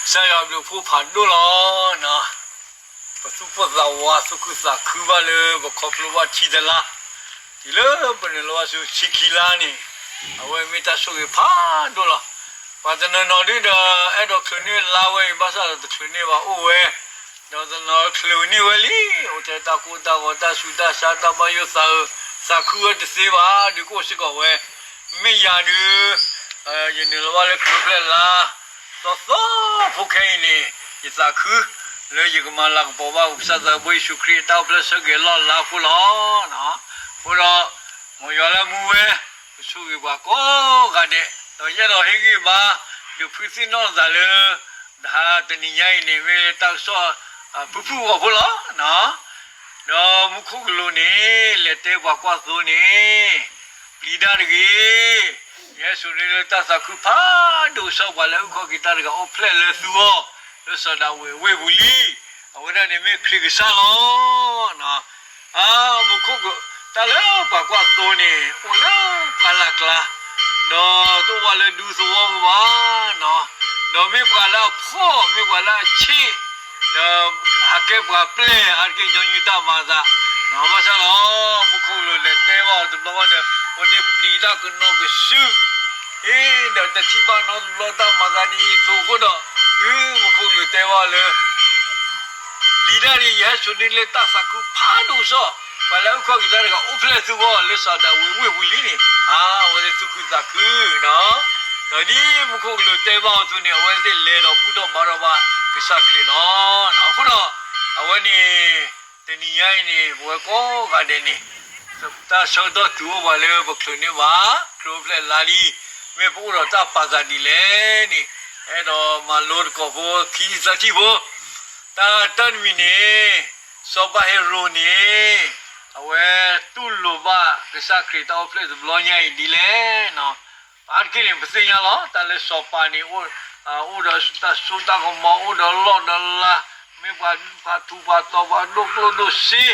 ကစၢ်ယွၤဘျုးဖှိၣ်ဖးဒိၣ်လီၤ. ပသူၣ်ပိၢ်သးဝး သူၣ်ခုသးခုဘၣ်လၢပခီဖျိဘၣ်ထံတလါ, တုၤလၢပနုာ်လီၤဘၣ်ဆူဆံခံလါန့ၣ်, အဝဲမ့ၢ်တၢ်ဆိၣ်ဂ့ၤဖးဒိၣ်လီၤ. ပှၤတနီၤနီၤဒုဒီး အဲၣ်ဒိးချုးန့ၢ်လါဝဲအံၤ ဘၣ်ဆၣ်ဒီးတချုးန့ၢ်ဘၣ်အိၣ်ဝဲ, ဒီးတနီၤချုးန့ၢ်ဝဲလံ, အိၣ်ထဲတၢ်ကိၢ်တၢ်ဂီၤ တၢ်ဆူးတၢ်ဆါ တၢ်ဘၣ်ယိၣ်သးအုး, သးခုဝဲတသ့ဘၣ်, ဒုးကအိၣ်စ့ၢ်ကီးဝဲ မ့ၢ်ယၤဒုး, ယနုာ်လီၤဘၣ်လၢခရံာ်အိၣ်ဖျဲၣ်လါ သီသီဖိခဲအံၤန့ၣ်, ယသးခုလၢယကမၤလၤကပီၤဘၣ် ကစၢ်သးဘိယ့ၣ်ၡူးခရံာ်အတၢ်အိၣ်ဖျဲၣ်ဆၢက့ၤလီၢ်လါအဃိလီၤ. အဃိဒီး, မ်ယွၤလၢမူဝဲ, ကဆိၣ်ဂ့ၤပှၤကိးဂၤဒဲး, ဒီးယအဲၣ်ဒိးဟ့ၣ်ဂံၢ်ဘါ, ဒုးဖုသ့ၣ်နီၣ်သးလၢ, တဟါတနံၤညါအံၤန့ၣ် မ့ၢ်လၢတၢ်ကစီၣ်ဖုၣ်ဖုၣ်အဂီၢ်ဖိလီၤ. ဒီးမူခိၣ်ကလူးန့ၣ် လဲၤတဲပှၤကွၢ်သိန့ၣ်, ပျံၤတၢ်တဂ့ၤ, ယဟဲစိာ်န့ၢ်လၢတၢ်သးခုဖးဒိၣ်ကစီၣ် ပှၤလၢအုၣ်ခီၣ်က့ၤတၢ်တဂၤအိၣ်ဖျဲၣ်လၢသုဂီၢ်, လၢစီၤဒၤဝံးအဝ့ၢ်ပူၤလံ. အဝဲဒၣ်န့ၣ်မ့ၢ်ခရံာ်ကစၢ်လီၤ. အါ, မူခိၣ်ကလူး, တၢ်လၢပှၤကွၢ်သိန့ၣ် အိၣ်လၢကျါလၢ်ကျါ, ဒီးတအိၣ်ဘၣ်လၢဒူသဝီပူၤဘၣ်, ဒီးမ့ၢ်ပှၤလၢအဖှီၣ် မ့ၢ်ပှၤလၢအဆံး, ဒီးဟးကဲပှၤပျဲၢ် ဟးက့ၤကညီနုၢ်တၢ်မၤသး, ဘၣ်ဆၣ်ဒီး, မူခိၣ်ကလူးလဲၤတဲဘၣ်အီၤတဘျီဘၣ်ဒီး အဝဲသ့ၣ်ပျံၤတၢ်ကနီၤကစုာ်, အ့, ဒီးတထံၣ်ဘၣ်နီတဘျီတၢ်မၤသးဒ်အံၤအသိးအဃိဒီး, မူခိၣ်ကလူးတဲဘၣ်အီၤလၢ ပျံၤတၢ်န့ၣ် ယဟဲစိာ်န့ၢ်လၢတၢ်သးခုဖးဒိၣ်ကစီၣ်, ပှၤလၢအုၣ်ခီၣ်က့ၤတၢ်တဂၤအိၣ်ဖျဲၣ်လၢသုဂီၢ် လၢစီၤဒၤဝံးအဝ့ၢ်ပူၤလံန့ၣ်, အါ, အဝဲသ့ၣ်သူၣ်ခုသးခု, ဒီးဒ်မူခိၣ်ကလူးတဲဘၣ်အီၤအသိးန့ၣ် အဝဲသ့ၣ်လဲၤဒီးဘူၣ်ထီၣ်ဘါထီၣ်ဘၣ်ကစၢ်ခရံာ်လီၤ. အဃိဒီး, အဝဲန့ၣ်, တနံၤညါအံၤန့ၣ် ပဝဲကိးဂၤဒဲးန့ၣ်, တၢ်ဆၢကတီၢ်တုၤအိၣ်ပှၤလၢပချုးန့ၢ်ဘၣ်, ခရံာ်အိၣ်ဖျဲၣ်လါလံ, မ့ၢ်ပအိၣ်ဒီးတၢ်ပာ်သးဒ်လဲၣ်န့ၣ်, အဲၣ်ဒိးမၤလိသကိးဖိခံသၢထံၣ်ဖိ, တၢ်တၢတမံၤန့ၣ်, စီၤပၤဟ့ၤရိာ်န့ၣ်, အဝဲတူၢ်လိာ်ဘၣ်ကစၢ်ခရံာ်တၢ်အိၣ်ဖျဲၣ်တဘျီညါအံၤဒ်လဲၣ်, အါတက့ၢ်န့ၣ် ပသ့ၣ်ညါလီၤ တၢ်လၢစီၤပၤန့ၣ်, အိၣ်ဒီးတၢ်စိတၢ်ကမီၤ အိၣ်ဒီးလီၢ်ဒီးလၤ, မ့ၢ်ပှၤဒူပှၤထူးပှၤတီၤ ပှၤဒိၣ်ကျိၣ်ဒိၣ်စ့,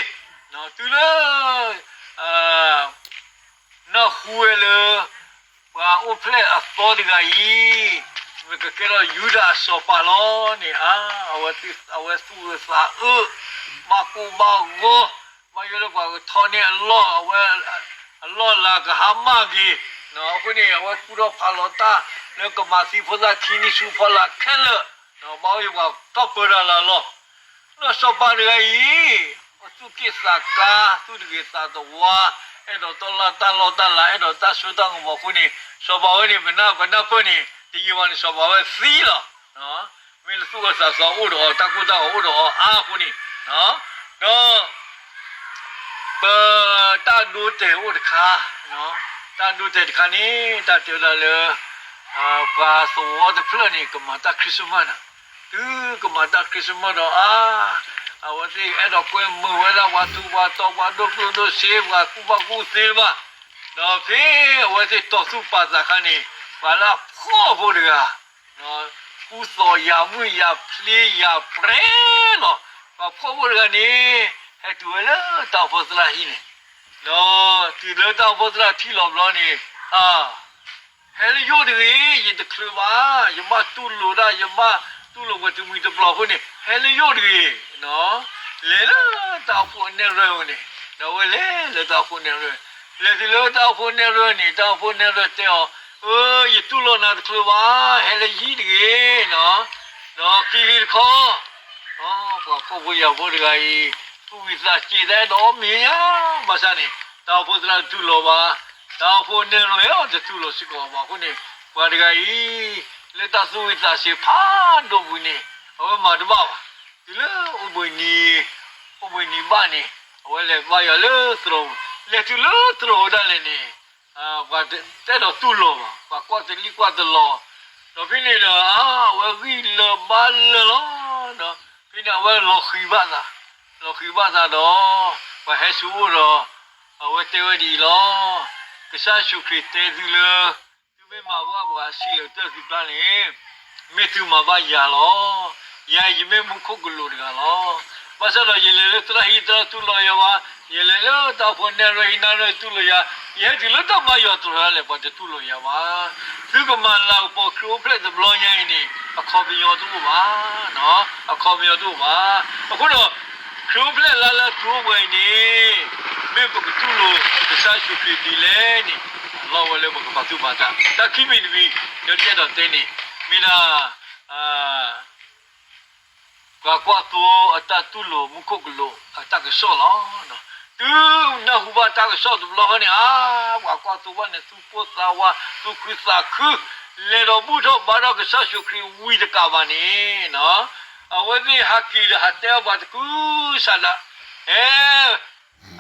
တုၤလၢ နၢ်ဟူဝဲလၢ ပှၤအိၣ်ဖျဲၣ်အသီတဂၤအံၤ, မ့ၢ်ကကဲထီၣ်ယူဒၤအစီၤပၤလီၤန့ၣ်, အါ, အဝဲသူၣ်အုးသးအုး, ဘၣ်ကိၢ်ဘၣ်ဂီၤ, ဘၣ်ယိၣ်လၢပှၤကထီန့ၢ်အလီၢ်, အဝဲ, အလီၢ်လၤကဟါမၢ်က့ၤ, အဃိန့ၣ် အဝဲကူၣ်ထီၣ်ဖးလီၤတၢ်လၢကမၤသံဖိသၣ်ခံနံၣ်ဆူဖီလာ်ခဲလၢာ်, ဘၣ်ယိၣ်ပှၤထီၣ်ပၢတၢ်လၢအလီၢ် ဒီးစီၤပၤတဂၤအံၤ, အသူၣ်က့ၣ်သးကါ, သူၣ်တဂ့ၤသးတဝါ, အဲၣ်ဒိးတၢ်လီၢ်တၢ်လီၢ်တၢ်လၤ, အဲၣ်ဒိးတၢ်စိတၢ်ကမီၤအဃိန့ၣ်, စီၤပၤဝဲန့ၣ် ပနၢ်ပၢၢ်န့ၣ်, တယံာ်ဘၣ်န့ၣ် စီၤပၤဝဲသံလီၤ. မ့ၢ်လၢသူၣ်အၢသးသီအိၣ်ဒီးအီၤ, တၢ်ကိၢ်တၢ်ဂီၤအိၣ်ဒီးအီၤအါအဃိန့ၣ်, ဒီး ပတၢ်ဒိတဲာ်အိၣ်တခါ, တၢ်ဒိတဲာ်တခါန့ၣ် တၢ်တဲဝဲဒၣ်လၢ ပှၤသဝီတဖျၢၣ်န့ၣ် ကမၤတၢ် Christmas န့ၣ်, တုၤကမၤတၢ် Christmas ဒီးအါ, အဝဲသ့ၣ်အဲၣ်ဒိးကွဲမုာ်ဝဲဒၣ်ပှၤထူးပှၤတီၤ ပှၤဒိၣ်ကျိၣ်ဒိၣ်စ့, ပှၤကူၣ်ဘၣ်ကူၣ်သ့ဘၣ်, ဒီးဖဲအဝဲသ့ၣ်တီၢ်သူၣ်ပာ်သးအခါန့ၣ်, ပှၤလၢအဖှီၣ်ဖိတဂၤ ကူသိးယၤမုၣ်ယၤဖျ့ယၤပြဲလီၤ. ပှၤဖှီၣ်ဖိတဂၤန့ၣ် ဟဲတုၤဝဲလၢတၢ်အိၣ်ဖှိၣ်သရၣ်ဟံၣ်န့ၣ်, ဒီးတုၤလၢတၢ်အိၣ်ဖှိၣ်သရၣ်ထံၣ်လီၤဘျီန့ၣ်, အါ, ဟဲလၢယအိၣ်တဂ့ၤ, ယတချုးဘၣ်, ယဘၣ်တူၢ်လိာ်ဒၣ်, ယဘၣ်တူၢ်လိာ်ပှၤတမှံၤတပျီၤအဃိန့ၣ် ဟဲလၢယအိၣ်တဂ့ၤ, လဲၤလၢတၢ်အိၣ်ဖှိၣ်နဲၣ်ရွဲၣ်အအိၣ်န့ၣ်, ဒီးအဝဲလဲၤလၢတၢ်အိၣ်ဖှိၣ်နဲၣ်ရွဲၣ်, လဲၤတုၤလၢတၢ်အိၣ်ဖှိၣ်နဲၣ်ရွဲၣ်န့ၣ် တၢ်အိၣ်ဖှိၣ်နဲၣ်ရွဲၣ်တဲအီၤ, အၢ, ယတူၢ်လိာ်နၤတချုးဘၣ်, ဟဲလၢယဟံၣ်တဂ့ၤ, ဒီးက့ၤက့ၤတခီ, ပှၤဖှီၣ်ဖိယာ်ဖိတဂၤအံၤ, သူၣ်ဝံၤသးစ့ၤ တၢ်အဲၣ်ဒိးအီၣ်မ့ၤညါ, ဘၣ်ဆၣ်န့ၣ် တၢ်အိၣ်ဖှိၣ်သရၣ်တတူၢ်လိာ်ဘၣ်, တၢ်အိၣ်ဖှိၣ်နဲၣ်ရွဲၣ်အီၤတတူၢ်လိာ်စ့ၢ်ကီးဘၣ်အဃိန့ၣ်, ပှၤတဂၤအံၤ, လၢတၢ်သူၣ်ဝံၤသးစ့ၤဖးဒိၣ်ပူၤန့ၣ်, အဝဲမၤတဘၣ်ဘၣ်, တုၤလၢအိၣ်ဘှံးနံၤ, အိၣ်ဘှံးနံၤဘၣ်န့ၣ်, အဝဲလဲၤဘါယွၤလၢသရိာ်, လဲၤတုၤလၢသရိာ်ဝဲဒၣ်လဲာ်န့ၣ်, ပှၤတအဲၣ်ဒိးတူၢ်လိာ်ဘၣ်, ပှၤကွၢ်တလံၣ်ကွၢ်တလီၤ, ဒီးဖဲန့ၣ်ဒီး အဝဲဂံၢ်လၢာ်ဘါလၢာ်လီၤ, ဒီးဖဲန့ၣ်အဝဲလီၤဃံၤဘၣ်သး, လီၤဃံၤဘၣ်သးဒီး, ပှၤဟဲဆူအအိၣ်ဒီး, အဝဲတဲဝဲဒ်အံၤလီၤ, ကစၢ်ယ့ၣ်ၡူးခရံာ်တဲသုလၢ, သုမ့ၢ်မၤဘၣ်ပှၤအဆံးလၢာ်ကတၢၢ်သုကျါန့ၣ်, မ့ၢ်သုမၤဘၣ်ယၤလီၤ. ယၤအံၤယမ့ၢ်မူခိၣ်ကလူးတဂၤလီၤ. ဘၣ်ဆၣ်ဒီးယလဲၤလၢသရၣ်ဟံၣ် သရၣ်တူၢ်လိာ်ယၤဘၣ်, ယလဲၤလၢတၢ်အိၣ်ဖှိၣ်နဲၣ်ရွဲၣ်ဟံၣ် နဲၣ်ရွဲၣ်တူၢ်လိာ်ယၤ, ယဟဲတုၤလၢတၢ်ဘါယွၤတြီၤလဲၣ် ပှၤတတူၢ်လိာ်ယၤဘၣ်. သုကမၤလၤကပီၤခရံာ်အိၣ်ဖျဲၣ်တဘျီညါအံၤန့ၣ် အခီပညီတအိၣ်ဘၣ်. အခီပညီတအိၣ်ဘၣ်. အဃိဒီး ခရံာ်အိၣ်ဖျဲၣ်လါလၢအကအိၣ်ပှၤအံၤန့ၣ် မ့ၢ်ပကတူၢ်လိာ်ကစၢ်ယ့ၣ်ၡူးခရံာ်ဒ်လဲၣ်န့ၣ် လီၤဝဲလၢပကပာ်သူၣ်ပာ်သး. တၢ်ခံမံၤတမံၤ ဒီးတအဲၣ်ဒိးတဲန့ၣ် မ့ၢ်ဒၣ် ပှၤကွၢ်သိအတၢ်တူၢ်လိာ်မူခိၣ်ကလူးအတၢ်ကစီၣ်လီၤ. တုၤနၢ်ဟူဘၣ်တၢ်ကစီၣ်တဘျီဃီန့ၣ် အါ ပှၤကွၢ်သိဘၣ်န့ၣ် သူၣ်ပိၢ်သးဝး သူၣ်ခုသးခု လဲၤဒီးဘူၣ်ထီၣ်ဘါထီၣ်ကစၢ်ယ့ၣ်ၡူးခရံာ်ဝံၤတကးဘၣ်န့ၣ် အဝဲသ့ၣ်ဟးက့ၤဒီးဟးတဲအီၤပှၤတကုၤဆးဒး အဲ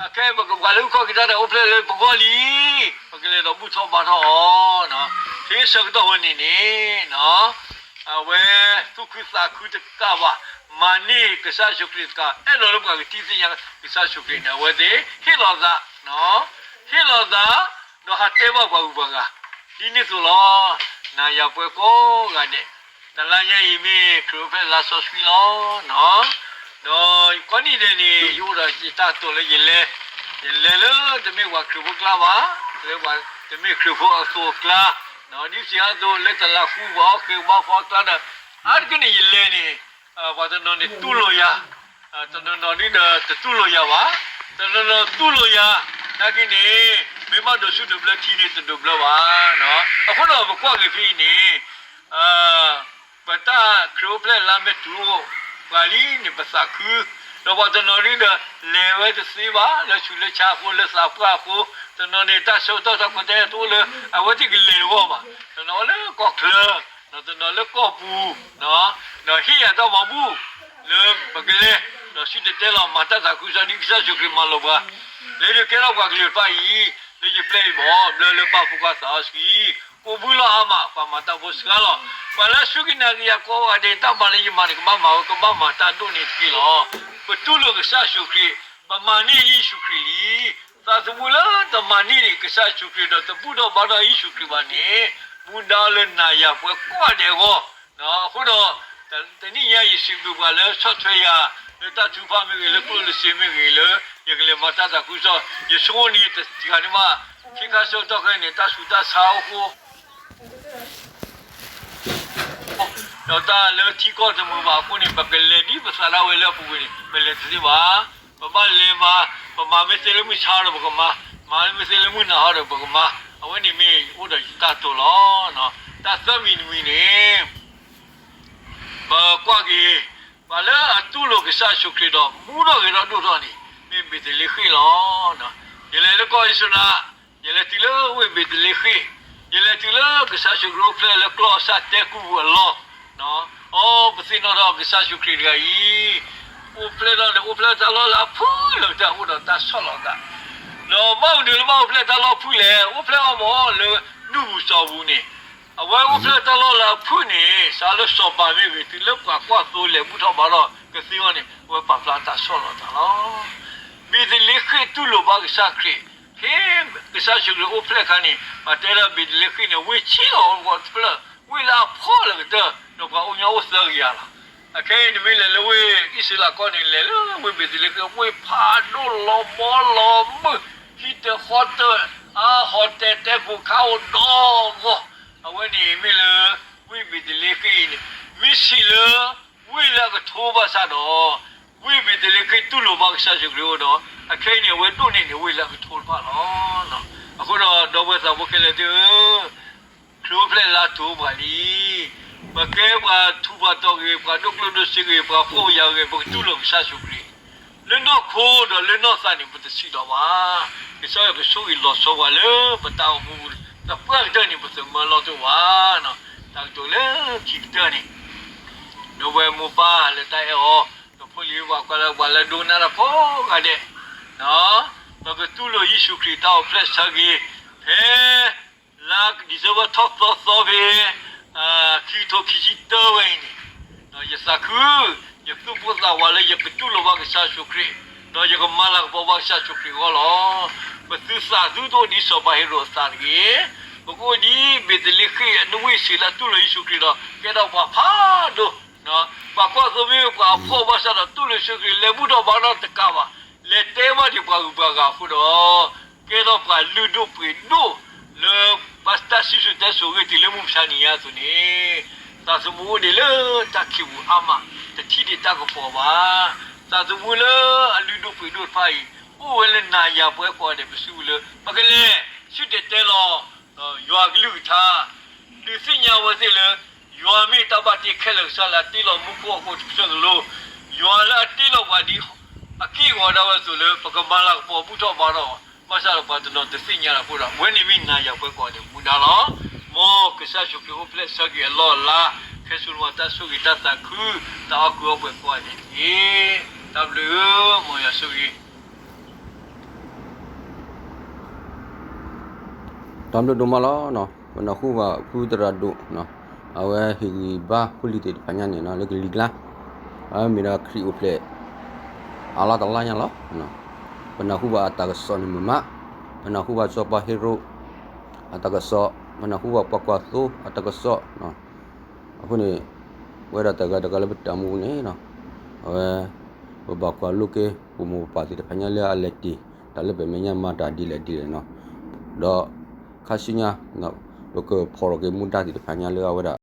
အခဲအံၤပကပှၤလၢအုၣ်ခီၣ်က့ၤတၢ်ဒီးအိၣ်ဖျဲၣ်လၢပဂီၢ်လံ. ပကလဲၤဒီးဘူၣ်ထီၣ်ဘါထီၣ်အီၤ. ဖဲဆၢကတီၢ်ဝဲန့ၣ်န့ၣ် အဝဲသူၣ်ခုသးခုတကးဘၣ် မၤန့ၢ်ကစၢ်ယ့ၣ်ၡူးခရံာ်တကး အဲၣ်ဒိးလၢပှၤကထံၣ်သ့ၣ်ညါကစၢ်ယ့ၣ်ၡူးခရံာ်န့ၣ် အဝဲသ့ၣ်ဟ့ၣ်လီၤသး ဟ့ၣ်လီၤသး ဒီးဟးတဲဘၣ်ပှၤဂုၤပှၤဂၤ ဒ်န့ၣ်အသိးလီၤ. နၤယၤပှၤကိးဂၤဒဲး တလါညါအံၤမ့ၢ်ခရံာ်အိၣ်ဖျဲၣ်လါစီဆှံလီၤ. ဒီးကိးနံၤဒဲးန့ၣ် ယအိၣ်ဒီးယတၢ်တိာ်လၢယလဲၤ, ယလဲၤလၢတမ့ၢ်ပှၤခရံာ်ဖိအကျါဘၣ်, လၢပှၤတမ့ၢ်ခရံာ်ဖိအသိးအကျါ, ဒ်ပစံးအသိး လၢတလးဃူပှၤအီၣ်ဃ့ဘါဖီအကျါဒီး အါတက့ၢ်န့ၣ်ယလဲၤန့ၣ် ပှၤတနီၤန့ၣ်တူၢ်လိာ်ယၤ, တနီၤနီၤဒ်ဒီးတတူၢ်လိာ်ယၤဘၣ်, တနီၤနီၤတူၢ်လိာ်ယၤ, နာ်က့န့ၣ် မ့ၢ်ဘၣ်ဒိးဆူၣ်ဒိးဘျၢထံန့ၣ်တဒိးဘျၢဘၣ်. အဃိဒီးပကွၢ်က့ၤဖဲအံၤန့ၣ် ပတၢ်ခရံာ်အိၣ်ဖျဲၣ်လါမ့ၢ်တုၤအိၣ်ပှၤလံန့ၣ် ပသးခု, ဒီးပှၤတနီၤဒ်ဒီး လဲၤဝဲတသ့ဘၣ်, လၢဆူးလၢဆါအဃိ, လၢသးပှၢ်အဃိ, တနီၤန့ၣ် တၢ်ဆၢကတီၢ်တၢ်ခွဲးတၢ်ယာ်တအိၣ်လၢ အဝဲသ့ၣ်ကလဲၤတဂီၢ်ဘၣ်, တနီၤလၢကီၢ်ချၢ, ဒီးတနီၤလၢကီၢ်ပူၤ, ဒီးဟ့ၣ်ယၤတၢ်မၤဘူၣ် လၢပကလဲၤ, ဒီးစံၣ်တဲၤတဲလီၤ မၤတၢ်သးခုကစီၣ်ဒ်ကစၢ်ယ့ၣ်ၡူးခရံာ်မၤလိာ်ပှၤ, လဲၤဒုးကဲထီၣ်ပှၤကလုာ်တဖၣ်အံၤ လၢယပျဲၢ်ယဘီၣ် ဘျၢလၢပၢ်ဖိခွါသးစီဆှံ, ကိးဘုလီၤအါမး ပှၤမၤတၢ်ဖိစှၤလီၤ. ပှၤလၢအစူၢ်က့ၤနာ်က့ၤယၤကိးဂၤဒဲး တၢ်မၤလၢယမၤန့ၣ် ကဘၣ်မၤဝဲ ကဘၣ်မၤတၢ်ဒိၣ်န့ၣ်တက့ၢ်လီၤ. ပတူၢ်လိာ်ကစၢ်ယ့ၣ်ၡူးခရံာ်, ပမၤန့ၢ်ယ့ၣ်ၡူးခရံာ်လံ. သးသမူလၢတမၤန့ၢ်န့ၣ် ကစၢ်ယ့ၣ်ၡူးခရံာ်ဒီး တဘူၣ်ထီၣ်ဘါထီၣ်ယ့ၣ်ၡူးခရံာ်ဘၣ်န့ၣ် မူဒါလၢနၤယၤပှဲၤကိးဂၤဒဲးအဂီၢ်, အဃိဒီး တနံၣ်ညါယစံးဘျုးပှၤလၢဆီၣ်ထွဲယၤ လၢတၢ်ထုကဖၣ်မ့ၢ်ဂ့ၤ, လၢကျိၣ်လၢစ့မ့ၢ်ဂ့ၤ, လၢယကလဲၤမၤတၢ်သးခုကစီၣ်, ယဆိကမိၣ်န့ၣ်တဂၤန့ၣ်ဘၣ်, ခံခါဆၢကတီၢ်ခဲအံၤန့ၣ် တၢ်ဆူးတၢ်ဆါအိၣ်ဃိ ဒီးတၢ်လၢထံကီၢ်တမုာ်ဘၣ်အဃိန့ၣ် ပကလဲၤဒ်ပသးဒၣ်ဝဲလၢအပူၤကွံာ်န့ၣ် ပလဲၤတသ့ဘၣ်. ပဘၣ်လဲၤမၤ, ပမၤမ့ၢ်သ့လၢမုၢ်ဆါဒီးပကမၤ, မၤမ့ၢ်သ့လၢမုၢ်နၤဟီဒီးပကမၤ, အဝဲန့ၣ်မ့ၢ်အိၣ်ဒီးယတၢ်တိာ်လီၤ. တၢ်သၢမံၤတမံၤန့ၣ် ပကွၢ်က့ၤ ပှၤလၢအတူၢ်လိာ်ကစၢ်ယ့ၣ်ၡူးခရံာ်ဒီး မူထီၣ်ဂဲၤထီၣ်ဒိၣ်ထီၣ်န့ၣ် မ့ၢ်ဘ့းသလ့ဃ့ၣ်လီၤ. ယလဲၤလၢကီၢ်အံၣ်စရ့လး, ယလဲၤတုၤလၢဝ့ၢ်ဘ့းသလ့ဃ့ၣ်, ယလဲၤတုၤလၢကစၢ်ယ့ၣ်ၡူးခရံာ်အိၣ်ဖျဲၣ်လၢကျီၢ်အစၢ်တဲကူၣ်ပူၤအလီၢ်, အိ ပသ့ၣ်နီၣ်ထီၣ်ကစၢ်ယ့ၣ်ၡူးခရံာ်တဂၤအံၤ အိၣ်ဖျဲၣ်ထီၣ်ဒီး အိၣ်ဖျဲၣ်တၢ်လီၢ်လၢအဖုၣ်လၢာ်ကတၢၢ် အိၣ်ဒီးတၢ်ဆီၣ်လီၤသး, ဒီးဘၣ်မနုၤလၢဘၣ်အိၣ်ဖျဲၣ်တၢ်လီၢ်ဖုၣ်လဲၣ်, အိၣ်ဖျဲၣ်အီၤမ့ၢ်လၢဒူပူၤစီၤပူၤန့ၣ်, အဝဲအိၣ်ဖျဲၣ်တၢ်လီၢ်လၢအဖုၣ်န့ၣ် စးလၢစီၤပၤမ့ၢ်ဂ့ၤ တုၤလၢပှၤကွၢ်သိလဲၤဘူၣ်ထီၣ်ဘါထီၣ်ကသ့အဂီၢ်န့ၣ် အဝဲပာ်ဖျါတၢ်ဆီၣ်လီၤသးလီၤ. ဘ့းသလ့ဃ့ၣ်တူၢ်လိာ်ဘၣ်ကစၢ်ခရံာ်, ဖဲကစၢ်ယ့ၣ်ၡူးခရံာ်အိၣ်ဖျဲၣ်အခါန့ၣ် ပှၤတဲဒီးဘ့းသလ့ဃ့ၣ်န့ၣ် ဝ့ၢ်ဆံးလီၤဝဲတဖျၢၣ်, ဝ့ၢ်လၢအဖှီၣ်လၢာ်ကတၢၢ်, ဒီးပှၤအိၣ်ညီအိၣ်သၢကယၤလီၤ. အခဲအံၤနမ့ၢ်လဲၤလၢဝ့ၢ်အံၣ်စရ့လးကီၢ်န့ၣ် လဲၤလၢဝ့ၢ်ဘ့းသလ့ဃ့ၣ် ဝ့ၢ်ဖးဒိၣ်လီၤဘီလီၤမုၢ်, ဟံၣ်တၢၤဃီတၢၤ, အါဟီၣ်တဲာ်တဲပူၤခါအိၣ်ဒီဂီၢ်, အဝဲန့ၣ်မ့ၢ်လၢ ဝ့ၢ်ဘ့းသလ့ဃ့ၣ်အံၤန့ၣ် မ့ၢ်ဆံးလၢ ဝ့ၢ်လၢအကထိဘၣ်ဆၣ်ဒီး ဝ့ၢ်ဘ့းသလ့ဃ့ၣ်တူၢ်လိာ်ဘၣ်ကစၢ်ယ့ၣ်ၡူးခရံာ်အဃိဒီး အခဲအံၤန့ၣ် အဝဲဒိၣ်န့ၢ်န့ၣ် ဝ့ၢ်လၢအကထိတဖၣ်လီၤ. အဃိဒီး ဒီပုၢ်ဝဲၢ်သးဖိခဲလၢာ်သ့ၣ်ဧၢ, ခရံာ်အိၣ်ဖျဲၣ်လါတိၤပှၤလံ. ပကဲပှၤထူးပှၤတီၤဂ့ၤ, ပှၤဒိၣ်ကျိၣ်ဒိၣ်စ့ဂ့ၤ, ပှၤဖှီၣ်ပယၢၤဂ့ၤ, ပကတူၢ်လိာ်ကစၢ်ယ့ၣ်ၡူးခရံာ် လၢနီၢ်ခိဒီးလၢနီၢ်သးန့ၣ် ပတဆံးဒီးဘၣ်. ကစၢ်ယွၤကဆိၣ်ဂ့ၤလီၤဆီပှၤလၢပတၢ်အိၣ်မူပူၤ, သပှၢ်ကတၢၢ်န့ၣ် ပသမၢလီၤတအိၣ်ဘၣ်. တၢ်ကတိၤလၢခံကတၢၢ်န့ၣ် ဒီပုၢ်ဝဲၢ်မိၢ်ပၢ်လၢတၢ်အဲၣ်အီၤ, ဒီးဖိလံၤပှၤကွၢ်လၢပှၤလၢဒိကနၣ်တၢ်ကိးဂၤဒဲး, ပကတူၢ်လိာ်ယ့ၣ်ၡူးခရံာ်တၢ်အိၣ်ဖျဲၣ်ဆၢက့ၤ ဖဲ လါ December ထီၣ်သီသီဖဲ ခံကထိခံဆံတၢဝဲအံၤန့ၣ်, ယသးခု, ယသူၣ်ပိၢ်သးဝးလၢယကတူၢ်လိာ်ဘၣ်ကစၢ်ယ့ၣ်ၡူးခရံာ်, ဒီးယကမၤလၤကပီၤဘၣ်ကစၢ်ယ့ၣ်ၡူးခရံာ်အဂီၢ်လီၤ. ပသုသးသုတအိၣ်ဒ်စီၤပၤဟ့ရိာ်အသးတဂ့ၤ. ပကအိၣ်ဒ်ဘ့းသလ့ဃ့ၣ်အနဝ့ၢ်ဆံးလၢတူၢ်လိာ်ယ့ၣ်ၡူးခရံာ်ဒီး ကဲထီၣ်ပှၤဖးဒိၣ်, ပှၤကွၢ်သိမ့ၢ်ပှၤအဖှီၣ်ဘၣ်ဆၣ်ဒီး တူၢ်လိာ်ယ့ၣ်ၡူးခရံာ် လဲၤဘူၣ်ထီၣ်ဘါထီၣ်တကးဘၣ်, လဲၤတဲဘၣ်ဒံးပှၤဂုၤပှၤဂၤအဃိဒီး ကဲထီၣ်ပှၤလုၢ်ဒိၣ်ပှ့ၤဒိၣ်လၢ ဘၣ်တၢ်စံၣ်စိၤတဲစိၤအဂ့ၢ် တုၤလၢမုၢ်မဆါနံၤညါအသိးန့ၣ်, သးသမူအိၣ်ဒံးလၢတၢ်ခံးပူၤအါမး, တထံၣ်ဒံးတၢ်ကပီၤဘၣ်. သးသမူလၢအလုၢ်ဒိၣ်ပှ့ၤဒိၣ်တဖၣ်အံၤ အိၣ်ဝဲလၢနၤယၤပှၤကိးဂၤဒဲး ပစံးဝဲလၢ ပကလဲၤဆူတဲာ်တဲလီၤ ယွၤကလုၢ်ကထါ, ဒုးသ့ၣ်ညါဝဲသ့ၣ်လၢ ယွၤမ့ၢ်တၢ်ဘၣ်တ့ခဲလၢာ်ကစၢ်လၢအတ့လီၤမူခိၣ်ဟီၣ်ခိၣ်တဖျၢၣ်ကလိ, ယွၤလၢအတ့လီၤပှၤဒ်အက့ၢ်အဂီၤဒၣ်ဝဲအသိးလၢ ပကမၤလၤကပီၤဘူၣ်ထီၣ်ဘါထီၣ်, ဘၣ်ဆၣ်ဒီးပှၤတနီၤတသ့ၣ်ညါအဃိဒီး အဝဲန့ၣ်မ့ၢ်နၤယၤပှၤကိးဂၤဒဲးမူဒါလီၤ. မ်ကစၢ်ယ့ၣ်ၡူးခရံာ်အိၣ်ဖျဲၣ်ဆၢက့ၤအလီၢ်အလၤ, ဟဲစိာ်န့ၢ်တၢ်ဆိၣ်ဂ့ၤတၢ်သးခု, တၢ်အီၣ်ကုၢ်အီပှဲၤကိးဂၤဒဲးတက့ၢ်. တၢ်ဘျုးဧၢ, မ်ယွၤဆိၣ်ဂ့ၤ တၢ်ဘျုးဒိၣ်မးလီၤ. ပနၢ်ဟူဘၣ်ဖုသရၣ်ဒိၣ်, အဝဲဟ့ၣ်ဂံၢ်ဘါဖိလံၤသ့ၣ်တဖၣ်ညါန့ၣ် လၢကလံၤကျါ, အဝဲမ့ၢ်ဒၣ်ခရံာ်အိၣ်ဖျဲၣ် အလါတလါညါလီၤ. ပနၢ်ဟူဘၣ်အတၢ်ကစီၣ်န့ၣ်မုာ်မး, ပနၢ်ဟူဘၣ်စီၤပၤဟ့ရိၣ်အတၢ်ကစီၣ်, ပနၢ်ဟူဘၣ်ပှၤကွၢ်သိအတၢ်ကစီၣ်, အဃိန့ၣ် ပဝဲဒၣ်တဂၤတဂၤလၢပတၢ်မူန့ၣ် အဝဲ ပဘၣ်ကွၢ်လိက့ၤ ပမိၢ်ပပၢ်သ့ၣ်တဖၣ်ညါလၢအလဲၤတ့ၢ်တၢ်လၢပမဲာ်ညါမၤတၢ်ဒ်လဲၣ်ဒ်လဲၣ်န့ၣ်, ဒီးခါဆူညါ ပကဖီၣ်ထီၣ်က့ၤမူဒါသ့ၣ်တဖၣ်ညါလၢအဝဲဒၣ်